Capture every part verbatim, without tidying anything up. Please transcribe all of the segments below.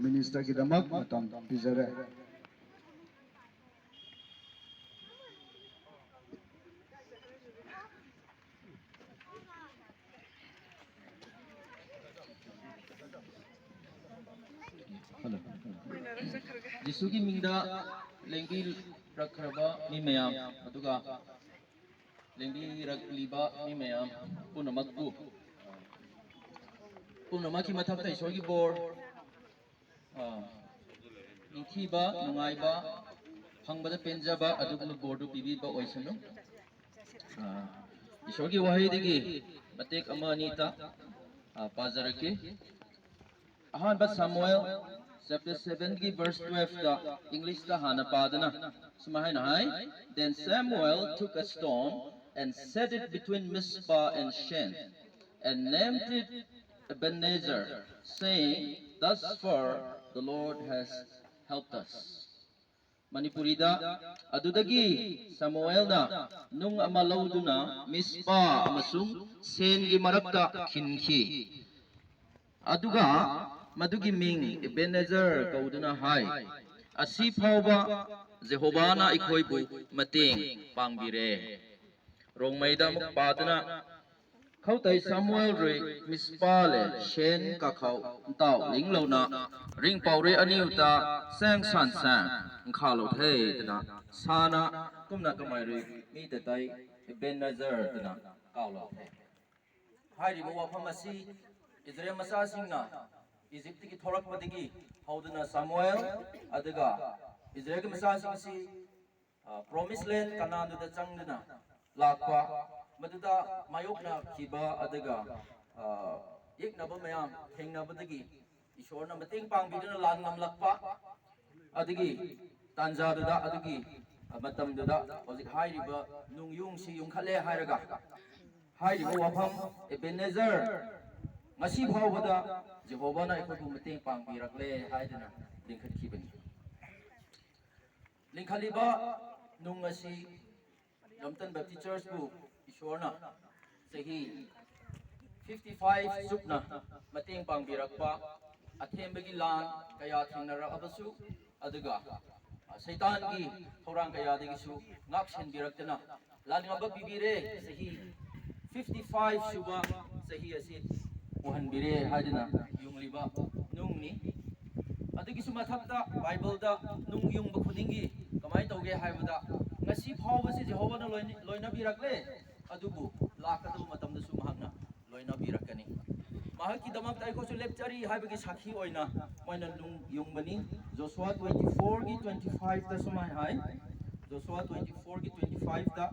ꯃꯤꯅꯤꯁꯇꯔꯒꯤꯗꯃꯛ ꯃꯇꯝ ꯄꯤꯖꯔꯦ꯫ ꯖꯤꯁꯨꯒꯤ ꯃꯤꯡꯗ ꯂꯦꯡꯕꯤꯔꯛꯈ꯭ꯔꯕ ꯃꯤ ꯃꯌꯥꯝ, ꯑꯗꯨꯒ ꯂꯦꯡꯕꯤꯔꯛꯂꯤꯕ ꯃꯤ ꯃꯌꯥꯝ ꯄꯨꯝꯅꯃꯛꯄꯨ, ꯄꯨꯝꯅꯃꯛꯀꯤ ꯃꯊꯛꯇ ꯏꯁꯣꯔꯒꯤ ꯕꯣꯔ, ꯑ, ꯅꯤꯡꯊꯤꯕ, ꯅꯨꯡꯉꯥꯏꯕ, ꯐꯪꯕꯗ ꯄꯦꯟꯖꯕ ꯑꯗꯨꯒꯨꯝꯕ ꯕꯣꯔꯗꯨ ꯄꯤꯕꯤꯕ ꯑꯣꯏꯁꯅꯨ꯫ ꯑ, ꯏꯁꯣꯔꯒꯤ ꯋꯥꯍꯩꯗꯒꯤ ꯃꯇꯦꯛ ꯑꯃ ꯑꯅꯤꯇ, ꯑ, ꯄꯥꯖꯔꯛꯀꯦ꯫ ꯑꯍꯥꯟꯕ ꯁꯥꯃꯨꯑꯦꯜ chapter seven ꯒꯤ verse twelve ꯇ, English ꯇ ꯍꯥꯟꯅ ꯄꯥꯗꯨꯅ ꯁꯨꯃꯥꯏꯅ ꯍꯥꯏ, "Then Samuel took a stone and set it between Mizpah and Shen, and named it Ebenezer, saying, 'Thus far the Lord has helped us.'" ꯃꯅꯤꯄꯨꯔꯤꯗ, ꯑꯗꯨꯗꯒꯤ ꯁꯥꯃꯨꯑꯦꯜꯅ ꯅꯨꯡ ꯑꯃ ꯂꯧꯗꯨꯅ ꯃꯤꯁꯄꯥ ꯑꯃꯁꯨꯡ ꯁꯦꯟꯒꯤ ꯃꯔꯛꯇ ꯈꯤꯟꯈꯤ꯫ ꯑꯗꯨꯒ ꯃꯗꯨꯒꯤ ꯃꯤꯡ ꯏꯕꯦꯅꯦꯖꯔ ꯀꯧꯗꯨꯅ ꯍꯥꯏ꯫ ꯑꯁꯤ ꯐꯥꯎꯕ ꯖꯦꯍꯣꯕꯥꯅ ꯑꯩꯈꯣꯏꯕꯨ ꯃꯇꯦꯡ ꯄꯥꯡꯕꯤꯔꯦ꯫ ꯔꯣꯡꯃꯩꯗ ꯑꯃꯨꯛ ꯄꯥꯗꯨꯅ, "ꯈꯧꯇꯩ ꯁꯥꯃꯨꯑꯦꯜ ꯔꯨꯏ ꯃꯤꯁꯄꯥ ꯂꯦ ꯁꯦꯟ ꯀꯥꯈꯧ ꯇꯥꯎ ꯂꯤꯡꯂꯧꯅ ꯔꯤꯡ ꯄꯥꯎꯔꯦ ꯑꯅꯤꯎꯇ ꯁꯦꯡ ꯁꯥꯟ ꯁꯦꯡ ꯈꯥꯂꯣ ꯊꯦ" ꯇꯅ ꯁꯥꯅ ꯀꯨꯝꯅ ꯀꯃꯥꯏ ꯔꯨꯏ ꯃꯤ ꯇꯇꯩ ꯏꯕꯦꯅꯦꯖꯔ ꯇꯅ ꯀꯥꯎꯂꯣ ꯊꯦ꯫ ꯍꯥꯏꯔꯤꯕ ꯋꯥꯐꯝ ꯑꯁꯤ ꯏꯖꯔꯦꯜ ꯃꯆꯥꯁꯤꯡꯅ ꯏꯖꯤꯞꯇꯒꯤ ꯊꯣꯔꯛꯄꯗꯒꯤ ꯍꯧꯗꯨꯅ ꯁꯥꯃꯨꯑꯦꯜ ꯑꯗꯨꯒ ꯏꯖꯔꯦꯜꯒꯤ ꯃꯆꯥꯁꯤꯡ ꯑꯁꯤ, ꯑ, promised land ꯀꯅꯥꯟꯗꯨꯗ ꯆꯪꯗꯨꯅ ꯂꯥꯛꯄ, ꯃꯗꯨꯗ ꯃꯥꯌꯣꯛꯅꯈꯤꯕ ꯑꯗꯨꯒ, ꯑ, ꯌꯦꯛꯅꯕ ꯃꯌꯥꯝ ꯊꯦꯡꯅꯕꯗꯒꯤ ꯏꯁꯣꯔꯅ ꯃꯇꯦꯡ ꯄꯥꯡꯕꯤꯗꯨꯅ ꯂꯥꯟ ꯉꯝꯂꯛꯄ, ꯑꯗꯨꯒꯤ ꯇꯥꯟꯖꯥꯗꯨꯗ, ꯑꯗꯨꯒꯤ ꯃꯇꯝꯗꯨꯗ ꯍꯧꯖꯤꯛ ꯍꯥꯏꯔꯤꯕ ꯅꯨꯡ ꯌꯨꯡꯁꯤ ꯌꯨꯡꯈꯠꯂꯦ ꯍꯥꯏꯔꯒ, ꯍꯥꯏꯔꯤꯕ ꯋꯥꯐꯝ, ꯏꯕꯦꯅꯦꯖꯔ, ꯉꯁꯤ ꯐꯥꯎꯕꯗ ꯖꯦꯍꯣꯕꯥꯅ ꯑꯩꯈꯣꯏꯕꯨ ꯃꯇꯦꯡ ꯄꯥꯡꯕꯤꯔꯛꯂꯦ ꯍꯥꯏꯗꯅ ꯂꯤꯡꯈꯠꯈꯤꯕꯅꯤ꯫ ꯂꯤꯡꯈꯠꯂꯤꯕ ꯅꯨꯡ ꯑꯁꯤ ꯂꯝꯇꯟ ꯕꯦꯞꯇꯤꯁ ꯆꯔꯆꯄꯨ ꯏꯁꯣꯔꯅ ꯆꯍꯤ fifty five ꯆꯨꯞꯅ ꯃꯇꯦꯡ ꯄꯥꯡꯕꯤꯔꯛꯄ, ꯑꯊꯦꯝꯕꯒꯤ ꯂꯥꯟ ꯀꯌꯥ ꯊꯦꯡꯅꯔꯛꯑꯕꯁꯨ, ꯑꯗꯨꯒ ꯁꯩꯇꯥꯟꯒꯤ ꯊꯧꯔꯥꯡ ꯀꯌꯥꯗꯒꯤꯁꯨ ꯉꯥꯛ ꯁꯦꯟꯕꯤꯔꯛꯇꯅ ꯂꯥꯟꯉꯝꯕ ꯄꯤꯕꯤꯔꯦ꯫ ꯆꯍꯤ ꯐꯤꯐꯇꯤ ꯐꯥꯏꯚ ꯁꯨꯕ ꯆꯍꯤ ꯑꯁꯤ ꯎꯍꯟꯕꯤꯔꯦ ꯍꯥꯏꯗꯨꯅ ꯌꯨꯡꯂꯤꯕ ꯅꯨꯡꯅꯤ꯫ ꯑꯗꯨꯒꯤꯁꯨ ꯃꯊꯛꯇ ꯕꯥꯏꯕꯜꯗ ꯅꯨꯡ ꯌꯨꯡꯕ ꯈꯨꯗꯤꯡꯒꯤ ꯀꯃꯥꯏꯅ ꯇꯧꯒꯦ ꯍꯥꯏꯕꯗ, ꯉꯁꯤ ꯐꯥꯎꯕꯁꯤ ꯖꯦꯍꯣꯕꯥꯅ ꯂꯣꯏꯅ-, ꯂꯣꯏꯅꯕꯤꯔꯛꯂꯦ, ꯑꯗꯨꯕꯨ ꯂꯥꯛꯀꯗꯕ ꯃꯇꯝꯗꯁꯨ ꯃꯍꯥꯛꯅ ꯂꯣꯏꯅꯕꯤꯔꯛꯀꯅꯤ꯫ ꯃꯍꯥꯛꯀꯤꯗꯃꯛꯇ ꯑꯩꯈꯣꯏꯁꯨ ꯂꯦꯞꯆꯔꯤ ꯍꯥꯏꯕꯒꯤ ꯁꯥꯈꯤ ꯑꯣꯏꯅ ꯃꯣꯏꯅ ꯅꯨꯡ ꯌꯨꯡꯕꯅꯤ꯫ Joshua twenty four ꯒꯤ twenty five ꯇ ꯁꯨꯃꯥꯏꯅ ꯍꯥꯏ, Joshua twenty four ꯒꯤ twenty five ꯇ,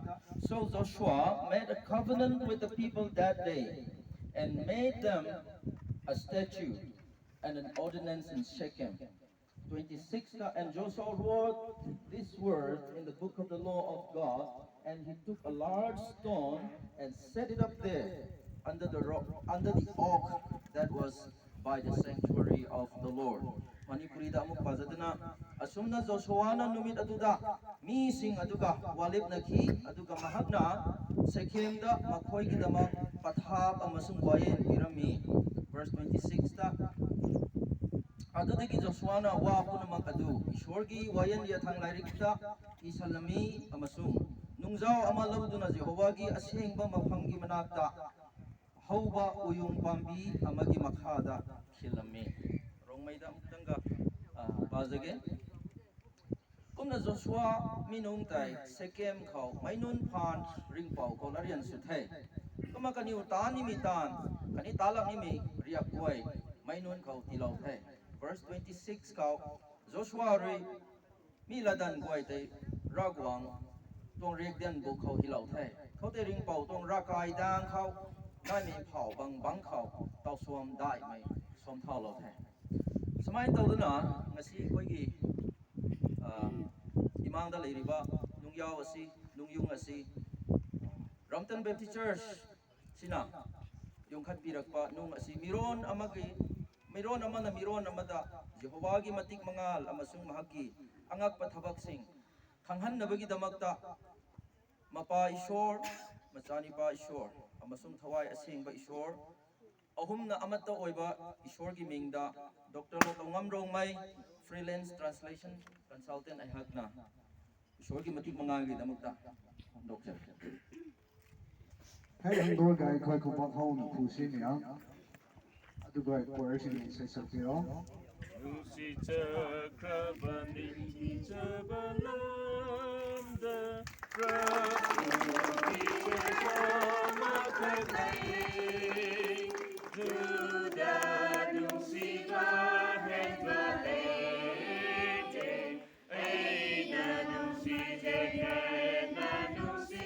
"So Joshua made a covenant with the people that day and made them a statute and an ordinance in Shechem." Twenty six ꯇ, "And Joshua wrote this word in the book of the law of God, and he took a large stone and set it up there under the rock, under the oak that was by the sanctuary of the Lord." ꯃꯅꯤꯄꯨꯔꯤꯗ ꯑꯃꯨꯛ ꯄꯥꯖꯗꯨꯅ, "ꯑꯁꯨꯝꯅ ꯖꯣꯁꯨꯋꯥꯅ ꯅꯨꯃꯤꯠ ꯑꯗꯨꯗ ꯃꯤꯁꯤꯡ ꯑꯗꯨꯒ ꯋꯥꯂꯦꯞꯅꯈꯤ, ꯑꯗꯨꯒ ꯃꯍꯥꯛꯅ ꯁꯦꯀꯦꯝꯗ ꯃꯈꯣꯏꯒꯤꯗꯃꯛ ꯄꯊꯥꯞ ꯑꯃꯁꯨꯡ ꯋꯥꯌꯦꯜ ꯄꯤꯔꯝꯃꯤ"꯫ Verse twenty six ꯇ, "ꯑꯗꯨꯗꯒꯤ ꯖꯣꯁꯨꯋꯥꯅ ꯋꯥ ꯄꯨꯝꯅꯃꯛ ꯑꯗꯨ ꯏꯁꯣꯔꯒꯤ ꯋꯥꯌꯦꯜ ꯌꯥꯊꯪ ꯂꯥꯏꯔꯤꯛꯇ ꯏꯁꯜꯂꯝꯃꯤ ꯑꯃꯁꯨꯡ ꯅꯨꯡꯖꯥꯎ ꯑꯃ ꯂꯧꯗꯨꯅ ꯖꯦꯍꯣꯋꯥꯒꯤ ꯑꯁꯦꯡꯕ ꯃꯐꯝꯒꯤ ꯃꯅꯥꯛꯇ ꯍꯧꯕ ꯎꯌꯨꯡ ꯄꯥꯝꯕꯤ ꯑꯃꯒꯤ ꯃꯈꯥꯗ ꯈꯤꯜꯂꯝꯃꯤ"꯫ ꯔꯣꯡꯃꯩꯗ ꯑꯃꯨꯛꯇꯪꯒ, ꯑ, ꯄꯥꯖꯒꯦ꯫ "ꯀꯨꯝꯅ ꯖꯣꯁꯨꯋꯥ ꯃꯤꯅꯨꯡ ꯇꯥꯏ ꯁꯦꯀꯦꯝ ꯈꯥꯎ ꯃꯩꯅꯨꯟ ꯐꯥꯟ ꯔꯤꯡꯄꯥꯎ ꯈꯥꯎ ꯂꯥꯔꯤꯌꯟ ꯁꯨꯊꯩ꯫ ꯀꯨꯝꯃ ꯀꯅꯤꯎ ꯇꯥꯟ ꯅꯤꯃꯤ ꯇꯥꯟ, ꯀꯅꯤ ꯇꯥꯂꯛ ꯅꯤꯃꯤ ꯔꯤꯌꯛ ꯀꯣꯏ ꯃꯩꯅꯨꯟ ꯈꯥꯎ ꯇꯤꯂꯥꯎ ꯊꯩ"꯫ Verse twenty six ꯈꯥꯎ, "ꯖꯣꯁꯨꯋꯥ ꯔꯨꯏ ꯃꯤ ꯂꯗꯟ ꯀꯣꯏ ꯇꯩ ꯔꯥꯒꯋꯥꯡ ꯇꯣꯡ ꯔꯦꯛꯗꯦꯟ ꯕꯨ ꯈꯥꯎ ꯍꯤꯂꯥꯎ ꯊꯩ꯫ ꯈꯥꯎ ꯇꯩ ꯔꯤꯡꯄꯥꯎ ꯇꯣꯡ ꯔꯥꯀꯥꯏ ꯗꯥꯡ ꯈꯥꯎ ꯅꯥꯏ ꯃꯤ ꯐꯥꯎ ꯕꯪ ꯕꯪ ꯈꯥꯎ ꯇꯥꯎꯁꯣꯝ ꯗꯥꯏ ꯃꯩ ꯁꯣꯝ ꯊꯥꯎ ꯂꯥꯎ ꯊꯩ"꯫ ꯁꯨꯃꯥꯏꯅ ꯇꯧꯗꯅ ꯉꯁꯤ ꯑꯩꯈꯣꯏꯒꯤ, ꯑ, ꯏꯃꯥꯡꯗ ꯂꯩꯔꯤꯕ ꯅꯨꯡꯌꯥꯎ ꯑꯁꯤ, ꯅꯨꯡꯌꯨꯡ ꯑꯁꯤ ꯔꯝꯇꯟ ꯕꯦꯞꯇꯤꯁ ꯆꯔꯆ ꯁꯤꯅ ꯌꯣꯛꯈꯠꯄꯤꯔꯛꯄ ꯅꯨꯡ ꯑꯁꯤ ꯃꯤꯔꯣꯟ ꯑꯃꯒꯤ, ꯃꯤꯔꯣꯟ ꯑꯃꯅ ꯃꯤꯔꯣꯟ ꯑꯃꯗ ꯖꯦꯍꯣꯋꯥꯒꯤ ꯃꯇꯤꯛ ꯃꯉꯥꯜ ꯑꯃꯁꯨꯡ ꯃꯍꯥꯛꯀꯤ ꯑꯉꯛꯄ ꯊꯕꯛꯁꯤꯡ ꯈꯪꯍꯟꯅꯕꯒꯤꯗꯃꯛꯇ ꯃꯄꯥ ꯏꯁꯣꯔ, ꯃꯆꯥꯅꯤꯄꯥ ꯏꯁꯣꯔ ꯑꯃꯁꯨꯡ ꯊꯋꯥꯏ ꯑꯁꯦꯡꯕ ꯏꯁꯣꯔ ꯑꯍꯨꯝꯅ ꯑꯃꯠꯇ ꯑꯣꯏꯕ ꯏꯁꯣꯔꯒꯤ ꯃꯤꯡꯗ doctor Lotongam Rongmei, freelance translation consultant ꯑꯩꯍꯥꯛꯅ ꯏꯁꯣꯔꯒꯤ ꯃꯇꯤꯛ ꯃꯉꯥꯜꯒꯤꯗꯃꯛꯇ ꯐꯣꯡꯗꯣꯛꯆꯔꯤ꯫ ꯍꯦꯛ ꯍꯧꯕꯒ ꯑꯩꯈꯣꯏ ꯈꯨꯕꯥꯛ ꯍꯧꯅ ꯈꯨꯁꯤꯟꯅ, ꯑꯗꯨꯒ ꯀꯣꯌꯔꯁꯤꯡꯅ ꯏꯁꯩ ꯁꯛꯄꯤꯔꯣ꯫ ꯅꯨꯡꯁꯤꯆꯈ꯭ꯔꯕ ꯅꯤꯡꯊꯤꯖꯕ ꯂꯝꯗ ꯄ꯭ꯔꯚꯨꯒꯤ ꯑꯣꯏꯕ ꯃꯈꯛ ꯂꯩ꯫ ꯗꯨꯗ ꯅꯨꯡꯁꯤꯕ ꯍꯦꯟꯕ ꯂꯩꯇꯦ꯫ ꯑꯩꯅ ꯅꯨꯡꯁꯤꯖꯩ ꯍꯦꯟꯅ ꯅꯨꯡꯁꯤ꯫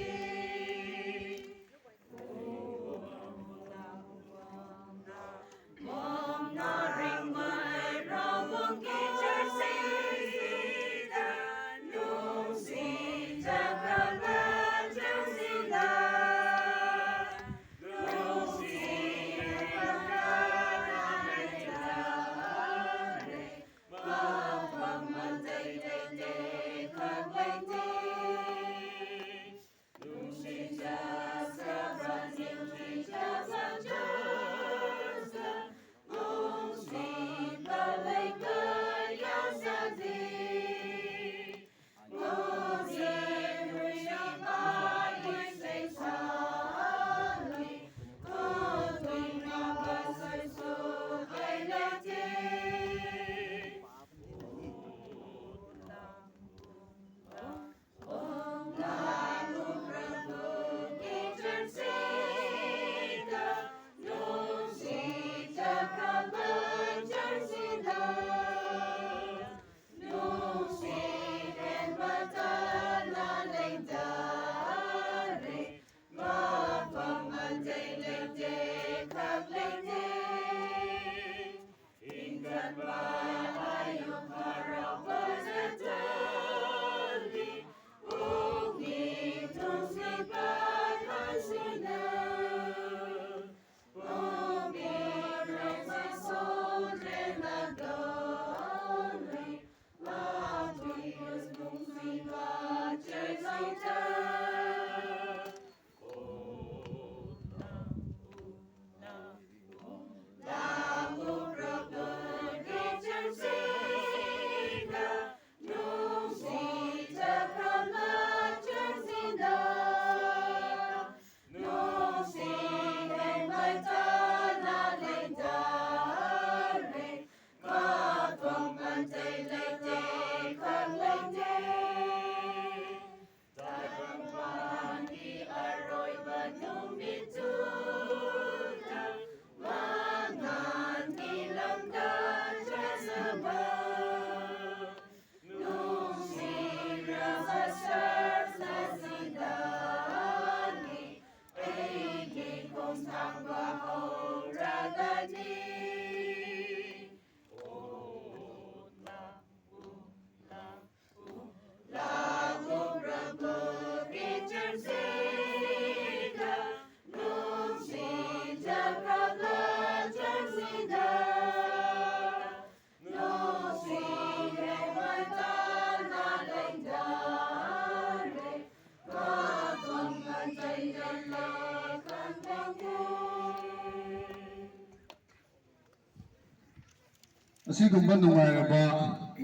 ꯑꯁꯤꯒꯨꯝꯕ ꯅꯨꯡꯉꯥꯏꯔꯕ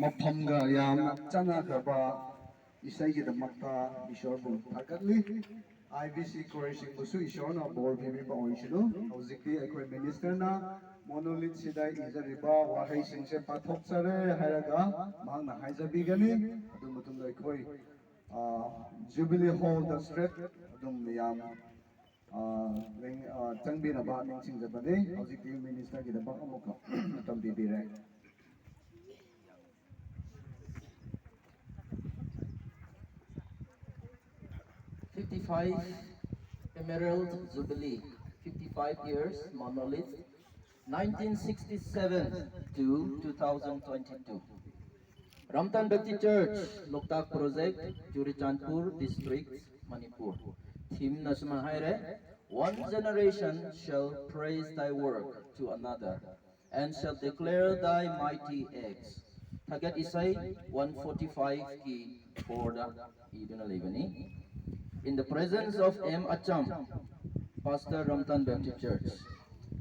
ꯃꯐꯝꯒ ꯌꯥꯝꯅ ꯆꯥꯟꯅꯈ꯭ꯔꯕ ꯏꯁꯩꯒꯤꯗꯃꯛꯇ ꯏꯁꯣꯔꯕꯨ ꯊꯥꯒꯠꯂꯤ꯫ ꯑꯥꯏ ꯕꯤ ꯁꯤ ꯀꯣꯔꯩꯁꯤꯡꯕꯨꯁꯨ ꯏꯁꯣꯔꯅ ꯕꯣꯔ ꯄꯤꯕꯤꯕ ꯑꯣꯏꯁꯅꯨ꯫ ꯍꯧꯖꯤꯛꯇꯤ ꯑꯩꯈꯣꯏ ꯃꯤꯅꯤꯁꯇꯔꯅ ꯃꯣꯅꯣꯂꯤꯠꯁꯤꯗ ꯏꯖꯔꯤꯕ ꯋꯥꯍꯩꯁꯤꯡꯁꯦ ꯄꯥꯊꯣꯛꯆꯔꯦ ꯍꯥꯏꯔꯒ ꯃꯍꯥꯛꯅ ꯍꯥꯏꯖꯕꯤꯒꯅꯤ꯫ ꯑꯗꯨ ꯃꯇꯨꯡꯗ ꯑꯩꯈꯣꯏ, ꯑ, ꯖꯨꯕꯤꯂꯤ ꯍꯣꯜꯗ ꯁ꯭ꯇ꯭ꯔꯦꯠ ꯑꯗꯨꯝ ꯃꯌꯥꯝ, ꯑ, ꯂꯦꯡ-, ꯑ, ꯆꯪꯕꯤꯅꯕ ꯅꯤꯡꯁꯤꯡꯖꯕꯅꯤ꯫ ꯍꯧꯖꯤꯛꯇꯤ ꯃꯤꯅꯤꯁꯇꯔꯒꯤꯗꯃꯛ ꯑꯃꯨꯛꯀ ꯃꯇꯝ ꯄꯤꯕꯤꯔꯦ꯫ Fifty-five Emerald Jubilee, fifty-five years Monolith, nineteen sixty-seven to two thousand twenty-two. Ramtan Baptist Church, Loktak Project, Churachandpur District, Manipur. Theme na sumahayre, One generation shall praise thy work to another, and shall declare thy mighty acts. Thagat Isai one forty-five ki order iduna lebani. In the presence of M Acham, Pastor, Ramtan Baptist Church,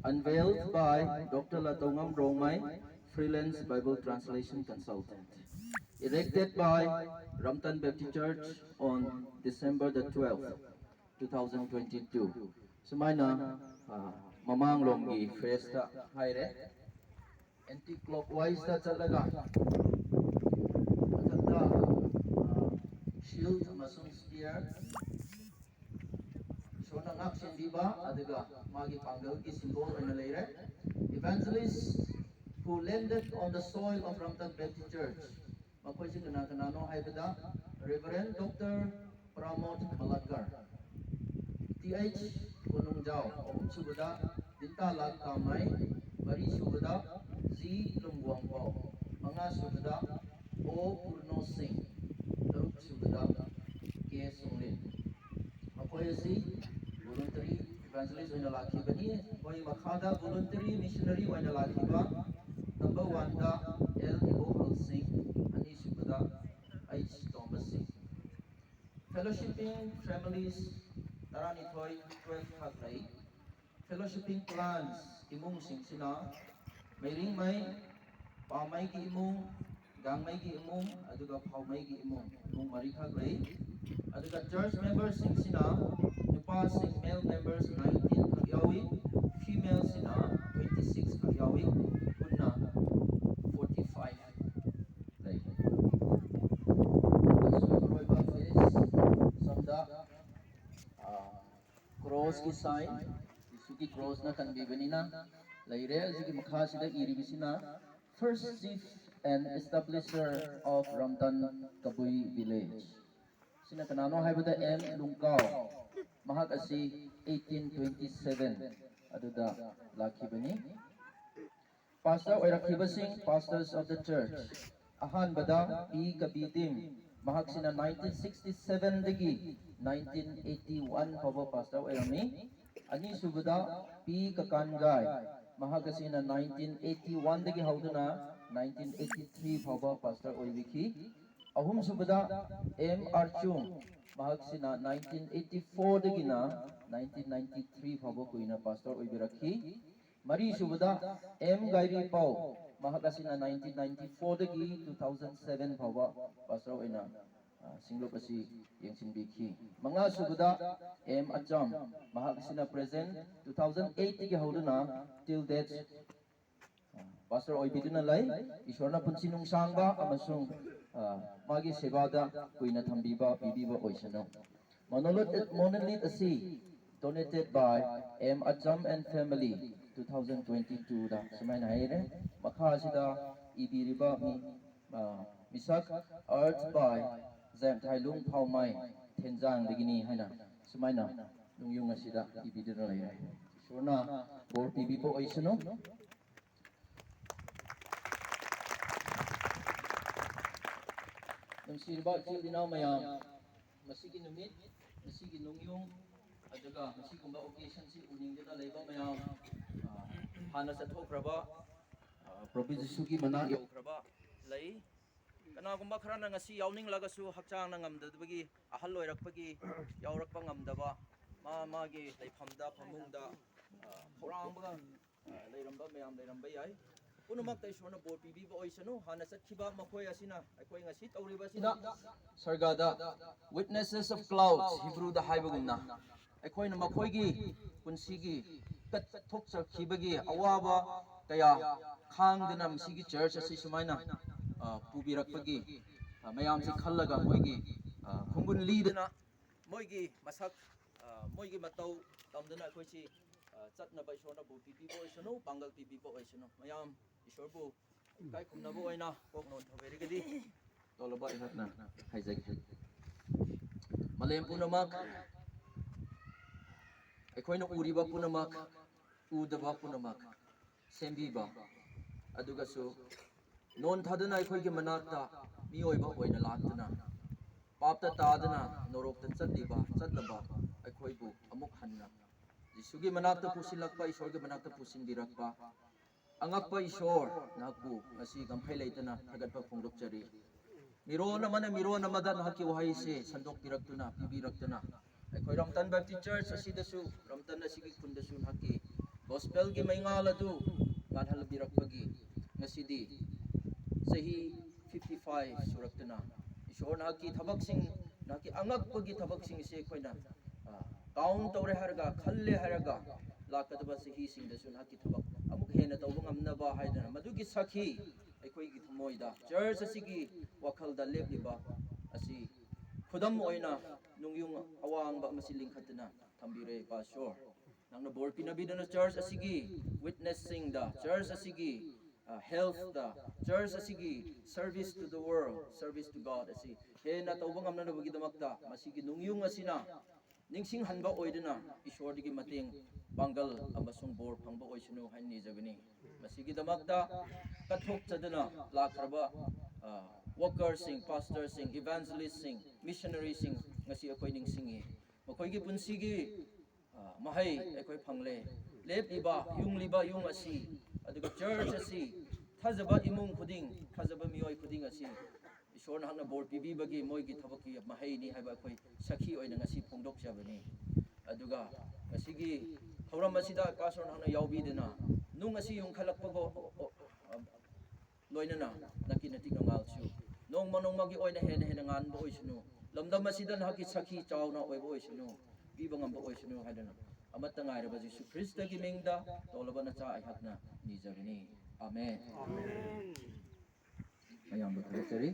unveiled by Doctor Latongam Rongmai, freelance Bible translation consultant. Erected by Ramtan Baptist Church on December the twelfth, two thousand twenty-two. ꯁꯨꯃꯥꯏꯅ, ꯑ, ꯃꯃꯥꯡꯂꯣꯝꯒꯤ ꯐꯦꯁꯇ ꯍꯥꯏꯔꯦ꯫ Anti clockwise ꯇ ꯆꯠꯂꯒ ꯃꯊꯛꯇ, ꯑ, shield ꯑꯃꯁꯨꯡ spear, ꯏꯁꯣꯔꯅ ꯉꯥꯛ ꯁꯦꯟꯕꯤꯕ, ꯑꯗꯨꯒ ꯃꯥꯒꯤ ꯄꯥꯡꯒꯜꯒꯤ symbol ꯑꯣꯏꯅ ꯂꯩꯔꯦ꯫ Evangelists who landed on the soil of Ramtan Baptist Church, ꯃꯈꯣꯏꯁꯤ ꯀꯅꯥ ꯀꯅꯥꯅꯣ ꯍꯥꯏꯕꯗ, Reverend Doctor Pramod Malatkar, T H Konungjao, ꯑꯍꯨꯝꯁꯨꯕꯗ ꯗꯤꯟꯇꯥꯂꯥꯜ ꯀꯥꯃꯩ, ꯃꯔꯤꯁꯨꯕꯗ ꯖꯤ ꯂꯨꯝꯒꯣꯡꯄꯥꯎ, ꯃꯉꯥꯁꯨꯕꯗ ꯑꯣ ꯄꯨꯔꯅꯣ ꯁꯤꯡ, ꯇꯔꯨꯛꯁꯨꯕꯗ ꯀꯦ ꯁꯣꯂꯤꯟ꯫ ꯃꯈꯣꯏ ꯑꯁꯤ voluntary evangelist ꯑꯣꯏꯅ ꯂꯥꯛꯈꯤꯕꯅꯤ꯫ ꯃꯈꯣꯏ ꯃꯈꯥꯗ voluntary missionary ꯑꯣꯏꯅ ꯂꯥꯛꯈꯤꯕ number one ꯗ ꯑꯦꯜ ꯏꯕꯣꯍꯜ ꯁꯤꯡ, ꯑꯅꯤꯁꯨꯕꯗ ꯑꯩꯆ ꯇꯣꯝꯕ ꯁꯤꯡ꯫ Fellowshipping families ꯇꯔꯥꯅꯤꯊꯣꯏ, twelve ꯈꯛ ꯂꯩ꯫ Fellowshipping clans ꯏꯃꯨꯡꯁꯤꯡꯁꯤꯅ ꯃꯩꯔꯤꯡꯃꯩ, ꯄꯥꯃꯩꯒꯤ ꯏꯃꯨꯡ, ꯒꯥꯡꯃꯩꯒꯤ ꯏꯃꯨꯡ, ꯑꯗꯨꯒ ꯐꯥꯎꯃꯩꯒꯤ ꯏꯃꯨꯡ, ꯏꯃꯨꯡ ꯃꯔꯤꯈꯛ ꯂꯩ꯫ ꯑꯗꯨꯒ church memberꯁꯤꯡꯁꯤꯅ ꯅꯨꯄꯥꯁꯤꯡ, male members nineteen ꯈꯛ ꯌꯥꯎꯏ, femaleꯁꯤꯅ twenty six ꯈꯛ ꯌꯥꯎꯏ, ꯄꯨꯟꯅ forty five ꯂꯩ꯫ ꯑꯗꯨꯒ ꯑꯔꯣꯏꯕ page ꯁꯣꯝꯗ, ꯑꯥ, crossꯀꯤ sign, ꯖꯤꯁꯨꯒꯤ crossꯅ ꯀꯟꯕꯤꯕꯅꯤꯅ ꯂꯩꯔꯦ꯫ ꯑꯁꯤꯒꯤ ꯃꯈꯥꯁꯤꯗ ꯏꯔꯤꯕꯁꯤꯅ first chief and establisher of Ramtan Kabui village꯫ ꯁꯤꯅ ꯀꯅꯥꯅꯣ ꯍꯥꯏꯕꯗ ꯑꯦꯝ ꯂꯨꯡꯀꯥꯎ, ꯃꯍꯥꯛ ꯑꯁꯤ eighteen twenty seven ꯑꯗꯨꯗ ꯂꯥꯛꯈꯤꯕꯅꯤ꯫ Pastor ꯑꯣꯏꯔꯛꯈꯤꯕꯁꯤꯡ, pastors of the church, ꯑꯍꯥꯟꯕꯗ ꯄꯤ ꯀꯕꯤꯗꯤꯝ, ꯃꯍꯥꯛꯁꯤꯅ nineteen sixty sevenꯗꯒꯤ nineteen eighty one ꯐꯥꯎꯕ pastor ꯑꯣꯏꯔꯝꯃꯤ꯫ ꯑꯅꯤꯁꯨꯕꯗ ꯄꯤ ꯀꯀꯥꯟꯒꯥꯏ, ꯃꯍꯥꯛ ꯑꯁꯤꯅ nineteen eighty oneꯗꯒꯤ ꯍꯧꯗꯨꯅ nineteen eighty three ꯐꯥꯎꯕ pastor ꯑꯣꯏꯕꯤꯈꯤ꯫ ꯑꯍꯨꯝꯁꯨꯕꯗ ꯑꯦꯝ ꯑꯥꯔꯆꯨꯡ, ꯃꯍꯥꯛꯁꯤꯅ nineteen eighty fourꯗꯒꯤꯅ nineteen ninety three ꯐꯥꯎꯕ ꯀꯨꯏꯅ pastor ꯑꯣꯏꯕꯤꯔꯛꯈꯤ꯫ ꯃꯔꯤꯁꯨꯕꯗ ꯑꯦꯝ ꯒꯥꯏꯔꯤꯄꯥꯎ, ꯃꯍꯥꯛ ꯑꯁꯤꯅ nineteen ninety fourꯗꯒꯤ two thousand seven ꯐꯥꯎꯕ pastor ꯑꯣꯏꯅ, ꯑ, ꯁꯤꯡꯂꯨꯞ ꯑꯁꯤ ꯌꯦꯡꯁꯤꯟꯕꯤꯈꯤ꯫ ꯃꯉꯥꯁꯨꯕꯗ ꯑꯦꯝ ꯑꯆꯝ, ꯃꯍꯥꯛ ꯑꯁꯤꯅ present two thousand eightꯇꯒꯤ ꯍꯧꯗꯨꯅ till date, ꯑ, pastor ꯑꯣꯏꯕꯤꯗꯨꯅ ꯂꯩ꯫ ꯏꯁꯣꯔꯅ ꯄꯨꯟꯁꯤ ꯅꯨꯡꯁꯥꯡꯕ ꯑꯃꯁꯨꯡ, ꯑ, ꯃꯥꯒꯤ ꯁꯦꯕꯥꯗ ꯀꯨꯏꯅ ꯊꯝꯕꯤꯕ ꯄꯤꯕꯤꯕ ꯑꯣꯏꯁꯅꯨ꯫ Monolith, monolith ꯑꯁꯤ donated by M Acham and family, two thousand twenty twoꯗ ꯁꯨꯃꯥꯏꯅ ꯍꯥꯏꯔꯦ꯫ ꯃꯈꯥ ꯑꯁꯤꯗ ꯏꯕꯤꯔꯤꯕ ꯃꯤ, ꯑ, ꯃꯤꯁꯛ, earth by ꯖꯦꯝꯊꯥꯏꯂꯨꯡ ꯐꯥꯎꯃꯥꯏ ꯊꯦꯟꯖꯥꯡꯗꯒꯤꯅꯤ ꯍꯥꯏꯅ ꯁꯨꯃꯥꯏꯅ ꯅꯨꯡꯌꯨꯡ ꯑꯁꯤꯗ ꯏꯕꯤꯗꯨꯅ ꯂꯩꯔꯦ꯫ ꯏꯁꯣꯔꯅ ꯕꯣꯔ ꯄꯤꯕꯤꯕ ꯑꯣꯏꯁꯅꯨ꯫ ꯅꯨꯡꯁꯤꯔꯕ ꯏꯆꯤꯜ ꯏꯅꯥꯎ ꯃꯌꯥꯝ, ꯃꯁꯤꯒꯤ ꯅꯨꯃꯤꯠ, ꯃꯁꯤꯒꯤ ꯅꯣꯡꯌꯨꯡ, ꯑꯗꯨꯒ ꯃꯁꯤꯒꯨꯝꯕ occasionꯁꯤ ꯎꯅꯤꯡꯗꯨꯅ ꯂꯩꯕ ꯃꯌꯥꯝ, ꯑ, ꯍꯥꯟꯅ ꯆꯠꯊꯣꯛꯈ꯭ꯔꯕ, ꯑ, ꯄ꯭ꯔꯚꯨ ꯖꯤꯁꯨꯒꯤ ꯃꯅꯥꯛ ꯌꯧꯈ꯭ꯔꯕ ꯂꯩ꯫ ꯀꯅꯥꯒꯨꯝꯕ ꯈꯔꯅ ꯉꯁꯤ ꯌꯥꯎꯅꯤꯡꯂꯒꯁꯨ ꯍꯛꯆꯥꯡꯅ ꯉꯝꯗꯕꯒꯤ, ꯑꯍꯜ ꯑꯣꯏꯔꯛꯄꯒꯤ ꯌꯥꯎꯔꯛꯄ ꯉꯝꯗꯕ, ꯃꯥ ꯃꯥꯒꯤ ꯂꯩꯐꯝꯗ, ꯐꯃꯨꯡꯗ, ꯑ, ꯈꯧꯔꯥꯡꯕꯒ, ꯑ, ꯂꯩꯔꯝꯕ ꯃꯌꯥꯝ ꯂꯩꯔꯝꯕ ꯌꯥꯏ꯫ ꯄꯨꯝꯅꯃꯛꯇ ꯏꯁꯣꯔꯅ ꯕꯣꯔ ꯄꯤꯕꯤꯕ ꯑꯣꯏꯁꯅꯨ꯫ ꯍꯥꯟꯅ ꯆꯠꯈꯤꯕ ꯃꯈꯣꯏ ꯑꯁꯤꯅ ꯑꯩꯈꯣꯏ ꯉꯁꯤ ꯇꯧꯔꯤꯕ ꯑꯁꯤꯗ ꯁꯔꯒꯥꯗ witnesses of clouds, ꯍꯤꯕ꯭ꯔꯨꯗ ꯍꯥꯏꯕꯒꯨꯝꯅ, ꯑꯩꯈꯣꯏꯅ ꯃꯈꯣꯏꯒꯤ ꯄꯨꯟꯁꯤꯒꯤ ꯀꯠꯊꯣꯛꯆꯈꯤꯕꯒꯤ ꯑꯋꯥꯕ ꯀꯌꯥ ꯈꯥꯡꯗꯨꯅ ꯃꯁꯤꯒꯤ ꯆꯔꯆ ꯑꯁꯤ ꯁꯨꯃꯥꯏꯅ, ꯑ, ꯄꯨꯕꯤꯔꯛꯄꯒꯤ, ꯑ, ꯃꯌꯥꯝꯁꯤ ꯈꯜꯂꯒ ꯃꯣꯏꯒꯤ, ꯑ, ꯈꯣꯡꯒꯨꯟ ꯂꯤꯗꯅ ꯃꯣꯏꯒꯤ ꯃꯁꯛ, ꯑ, ꯃꯣꯏꯒꯤ ꯃꯇꯧ ꯇꯝꯗꯨꯅ ꯑꯩꯈꯣꯏꯁꯤ, ꯑ, ꯆꯠꯅꯕ ꯏꯁꯣꯔꯅ ꯕꯣꯔ ꯄꯤꯕꯤꯕ ꯑꯣꯏꯁꯅꯨ, ꯄꯥꯡꯒꯜ ꯄꯤꯕꯤꯕ ꯑꯣꯏꯁꯅꯨ꯫ ꯃꯌꯥꯝ ꯏꯁꯣꯔꯕꯨ ꯏꯀꯥꯏ ꯈꯨꯝꯅꯕ ꯑꯣꯏꯅ ꯀꯣꯛ ꯅꯣꯟꯊꯕꯤꯔꯒꯗꯤ ꯇꯣꯜꯂꯕ ꯑꯩꯍꯥꯛꯅ ꯍꯥꯏꯖꯒꯦ꯫ ꯃꯥꯂꯦꯝ ꯄꯨꯝꯅꯃꯛ, ꯑꯩꯈꯣꯏꯅ ꯎꯔꯤꯕ ꯄꯨꯝꯅꯃꯛ, ꯎꯗꯕ ꯄꯨꯝꯅꯃꯛ ꯁꯦꯝꯕꯤꯕ, ꯑꯗꯨꯒꯁꯨ ꯅꯣꯟꯊꯗꯨꯅ ꯑꯩꯈꯣꯏꯒꯤ ꯃꯅꯥꯛꯇ ꯃꯤꯑꯣꯏꯕ ꯑꯣꯏꯅ ꯂꯥꯛꯇꯨꯅ, ꯄꯥꯞꯇ ꯇꯥꯗꯨꯅ ꯅꯣꯔꯣꯛꯇ ꯆꯠꯂꯤꯕ, ꯆꯠꯂꯕ ꯑꯩꯈꯣꯏꯕꯨ ꯑꯃꯨꯛ ꯍꯟꯅ ꯖꯤꯁꯨꯒꯤ ꯃꯅꯥꯛꯇ ꯄꯨꯁꯤꯜꯂꯛꯄ, ꯏꯁꯣꯔꯒꯤ ꯃꯅꯥꯛꯇ ꯄꯨꯁꯤꯟꯕꯤꯔꯛꯄ ꯑꯉꯛꯄ ꯏꯁꯣꯔ, ꯅꯍꯥꯛꯄꯨ ꯉꯁꯤ ꯉꯝꯈꯩ ꯂꯩꯇꯅ ꯊꯥꯒꯠꯄ ꯐꯣꯡꯗꯣꯛꯆꯔꯤ꯫ ꯃꯤꯔꯣꯟ ꯑꯃꯅ ꯃꯤꯔꯣꯟ ꯑꯃꯗ ꯅꯍꯥꯛꯀꯤ ꯋꯥꯍꯩꯁꯦ ꯁꯟꯗꯣꯛꯄꯤꯔꯛꯇꯨꯅ, ꯄꯤꯕꯤꯔꯛꯇꯨꯅ, ꯑꯩꯈꯣꯏ ꯔꯝꯇꯟ ꯕꯦꯞꯇꯤꯁ ꯆꯔꯆ ꯑꯁꯤꯗꯁꯨ, ꯔꯝꯇꯟ ꯑꯁꯤꯒꯤ ꯈꯨꯟꯗꯁꯨ ꯅꯍꯥꯛꯀꯤ ꯒꯣꯁꯄꯦꯜꯒꯤ ꯃꯩꯉꯥꯜ ꯑꯗꯨ ꯉꯥꯜꯍꯟꯕꯤꯔꯛꯄꯒꯤ ꯉꯁꯤꯗꯤ ꯆꯍꯤ fifty five ꯁꯨꯔꯛꯇꯨꯅ, ꯏꯁꯣꯔ ꯅꯍꯥꯛꯀꯤ ꯊꯕꯛꯁꯤꯡ, ꯅꯍꯥꯛꯀꯤ ꯑꯉꯛꯄꯒꯤ ꯊꯕꯛꯁꯤꯡꯁꯤ ꯑꯩꯈꯣꯏꯅ, ꯑ, ꯀꯥꯎꯟ ꯇꯧꯔꯦ ꯍꯥꯏꯔꯒ, ꯈꯜꯂꯦ ꯍꯥꯏꯔꯒ, ꯂꯥꯛꯀꯗꯕ ꯆꯍꯤꯁꯤꯡꯗꯁꯨ ꯅꯍꯥꯛꯀꯤ ꯊꯕꯛ ꯑꯃꯨꯛ ꯍꯦꯟꯅ ꯇꯧꯕ ꯉꯝꯅꯕ ꯍꯥꯏꯗꯅ ꯃꯗꯨꯒꯤ ꯁꯥꯈꯤ ꯑꯩꯈꯣꯏꯒꯤ ꯊꯃꯣꯏꯗ, ꯆꯔꯆ ꯑꯁꯤꯒꯤ ꯋꯥꯈꯜꯗ ꯂꯦꯞꯂꯤꯕ ꯑꯁꯤ ꯈꯨꯗꯝ ꯑꯣꯏꯅ ꯅꯨꯡꯌꯨꯡ ꯑꯋꯥꯡꯕ ꯑꯃꯁꯤ ꯂꯤꯡꯈꯠꯇꯨꯅ ꯊꯝꯕꯤꯔꯦ, ꯄꯥꯁꯇꯣꯔ꯫ ꯅꯪꯅ ꯕꯣꯔ ꯄꯤꯅꯕꯤꯗꯨꯅ ꯆꯔꯆ ꯑꯁꯤꯒꯤ ꯋꯤꯠꯅꯦꯁꯁꯤꯡꯗ, ꯆꯔꯆ ꯑꯁꯤꯒꯤ, ꯑ, ꯍꯦꯜꯊꯇ, ꯆꯔꯆ ꯑꯁꯤꯒꯤ service to the world, service to God ꯑꯁꯤ ꯍꯦꯟꯅ ꯇꯧꯕ ꯉꯝꯅꯅꯕꯒꯤꯗꯃꯛꯇ ꯃꯁꯤꯒꯤ ꯅꯨꯡꯌꯨꯡ ꯑꯁꯤꯅ ꯅꯤꯡꯁꯤꯡꯍꯟꯕ ꯑꯣꯏꯗꯨꯅ ꯏꯁꯣꯔꯗꯒꯤ ꯃꯇꯦꯡ, ꯄꯥꯡꯒꯜ ꯑꯃꯁꯨꯡ ꯕꯣꯔ ꯐꯪꯕ ꯑꯣꯏꯁꯅꯨ ꯍꯥꯏꯅ ꯅꯤꯖꯕꯅꯤ꯫ ꯃꯁꯤꯒꯤꯗꯃꯛꯇ ꯀꯠꯊꯣꯛꯆꯗꯨꯅ ꯂꯥꯛꯈ꯭ꯔꯕ, ꯑ, ꯋꯥꯔꯀꯔꯁꯤꯡ, ꯄꯥꯁꯇꯔꯁꯤꯡ, ꯏꯚꯥꯟꯖꯦꯂꯤꯁꯁꯤꯡ, ꯃꯤꯁꯅꯔꯤꯁꯤꯡ ꯉꯁꯤ ꯑꯩꯈꯣꯏ ꯅꯤꯡꯁꯤꯡꯉꯤ꯫ ꯃꯈꯣꯏꯒꯤ ꯄꯨꯟꯁꯤꯒꯤ, ꯑ, ꯃꯍꯩ ꯑꯩꯈꯣꯏ ꯐꯪꯂꯦ꯫ ꯂꯦꯞꯂꯤꯕ, ꯌꯨꯡꯂꯤꯕ ꯌꯨꯝ ꯑꯁꯤ, ꯑꯗꯨꯒ ꯆꯔꯆ ꯑꯁꯤ, ꯊꯥꯖꯕ ꯏꯃꯨꯡ ꯈꯨꯗꯤꯡ, ꯊꯥꯖꯕ ꯃꯤꯑꯣꯏ ꯈꯨꯗꯤꯡ ꯑꯁꯤ ꯏꯁꯣꯔ ꯅꯍꯥꯛꯅ ꯕꯣꯔ ꯄꯤꯕꯤꯕꯒꯤ ꯃꯣꯏꯒꯤ ꯊꯕꯛꯀꯤ ꯃꯍꯩꯅꯤ ꯍꯥꯏꯕ ꯑꯩꯈꯣꯏ ꯁꯈꯤ ꯑꯣꯏꯅ ꯉꯁꯤ ꯐꯣꯡꯗꯣꯛꯆꯕꯅꯤ꯫ ꯑꯗꯨꯒ ꯉꯁꯤꯒꯤ ꯊꯧꯔꯝ ꯑꯁꯤꯗ ꯄꯥꯁꯇꯔ ꯅꯍꯥꯛꯅ ꯌꯥꯎꯕꯤꯗꯨꯅ ꯅꯨꯡ ꯑꯁꯤ ꯌꯨꯡꯈꯠꯂꯛꯄꯕꯨ, ꯑꯣ, ꯑꯣ, ꯂꯣꯏꯅꯅ ꯅꯛꯀꯤ ꯅꯇꯤꯛ ꯅꯉꯥꯜꯁꯨ ꯅꯣꯡꯃ ꯅꯣꯡꯃꯒꯤ ꯑꯣꯏꯅ ꯍꯦꯟꯅ ꯍꯦꯟꯅ ꯉꯥꯟꯕ ꯑꯣꯏꯁꯅꯨ꯫ ꯂꯝꯗꯝ ꯑꯁꯤꯗ ꯅꯍꯥꯛꯀꯤ ꯁꯥꯈꯤ ꯆꯥꯎꯅ ꯑꯣꯏꯕ ꯑꯣꯏꯁꯅꯨ, ꯄꯤꯕ ꯉꯝꯕ ꯑꯣꯏꯁꯅꯨ ꯍꯥꯏꯗꯨꯅ ꯑꯃꯠꯇ ꯉꯥꯏꯔꯕ ꯖꯤꯁꯨ ꯈ꯭ꯔꯤꯁꯇꯒꯤ ꯃꯤꯡꯗ ꯇꯣꯜꯂꯕ ꯅꯆꯥ ꯑꯩꯍꯥꯛꯅ ꯅꯤꯖꯕꯅꯤ꯫ ꯑꯥꯃꯦꯟ꯫ ꯃꯌꯥꯝꯕꯨ ꯊꯥꯒꯠꯆꯔꯤ꯫